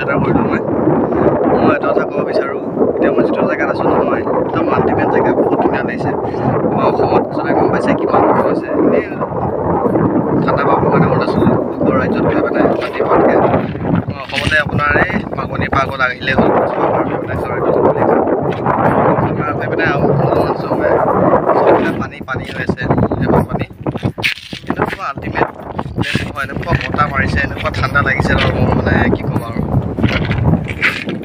Sweater কৰিলোঁ মই। মই এটা কথা ক'ব বিচাৰোঁ, এতিয়া মই যিটো জেগাত আছোঁ নহয়, একদম আল্টিমেট জেগা, বহুত ধুনীয়া লাগিছে। আমাৰ অসমত চবে গম পাইছে কিমান গৰম হৈছে, এনেই ঠাণ্ডা পাবৰ কাৰণে অৰুণাচল লোকৰ ৰাজ্যত গৈ পেলাই শান্তি পোৱাতকৈ অসমতে আপোনাৰ এই মাগনিৰ পৰা আগত আহিলেই হ'ল, হৈ পেলাই আৰু চবফালে পানী পানী হৈ আছে, সেইবোৰ পানী এনেকুৱা আল্টিমেট প্লেচ নহয়। এনেকুৱা বতাহ মাৰিছে, এনেকুৱা ঠাণ্ডা লাগিছে আৰু মোৰ মানে কি ক'ম আৰু,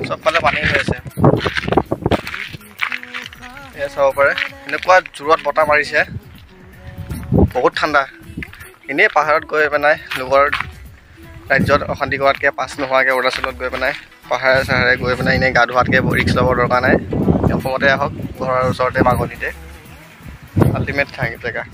চবফালে পানী হৈ আছে। এয়া চাব পাৰে, এনেকুৱা জোৰত বতাহ মাৰিছে, বহুত ঠাণ্ডা। এনেই পাহাৰত গৈ পেলাই লোকৰ ৰাজ্যত অশান্তি কৰাতকৈ পাছ নোহোৱাকৈ অৰুণাচলত গৈ পেলাই পাহাৰে চাহাৰে গৈ পেলাই এনেই গা ধোৱাতকৈ ৰিস্ক ল'ব দৰকাৰ নাই। অসমতে আহক, ঘৰৰ ওচৰতে মাগনিতে আল্টিমেট ঠাই জেগা।